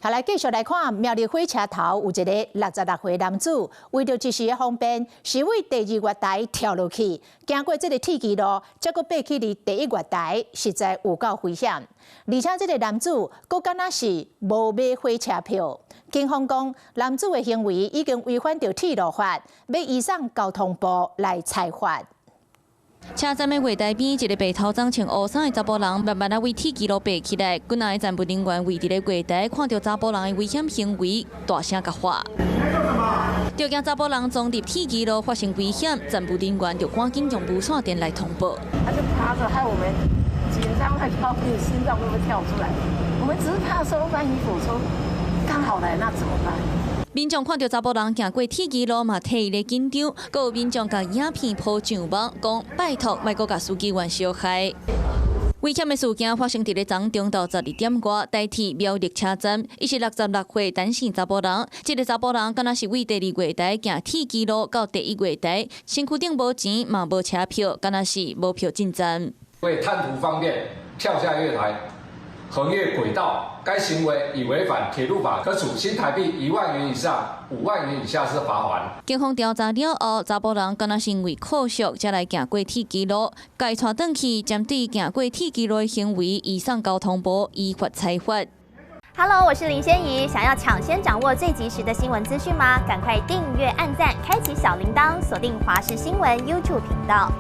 好，來繼續來看苗栗火車頭有一个66歲男子，為著一時的方便，是對第二月台跳落去，經過這个鐵支路，才閣爬起佇第一月台，實在有夠危險。而且這个男子閣敢若是無買火車票，警方講男子的行為已經違反著鐵路法，欲移送交通部來裁罰。車站的月台邊，一个白頭鬃穿烏衫的查埔人，慢慢仔對鐵支路爬起來。幾若个站務人員圍佇咧月台，看著查埔人的危險行為，大聲共喝。著驚查埔人撞入鐵支路發生危險，站務人員就趕緊用無線電來通報。他就趴著，害我們緊張得要命，心臟都會跳出來。我們只是怕說，萬一火車剛好來，那怎麼辦？民眾看著查埔人行過鐵支路嘛，替伊咧緊張。閣有民眾共影片 po 上網，講拜託莫閣共書記員相害。危險的事件發生佇咧昨中晝12點外，台鐵苗栗車站，伊是66歲陳姓查埔人。這个查埔人敢若是對第二月台行鐵支路到第一月台，身軀頂無錢嘛無車票，敢若是無票進站。為貪圖方便跳下月台，橫越軌道，該行為已違反鐵路法，可處新台幣1萬元以上5萬元以下之罰鍰。警方調查了後，查埔人敢若是因為靠俗，才來行過鐵支路，共伊帶轉去，針對行過鐵支路的行為，移送交通部依法裁罰。 Hello，我是林仙怡，想要搶先掌握最及時的新聞資訊嗎？趕快訂閱、按讚、開啟小鈴鐺，鎖定華視新聞 YouTube 頻道。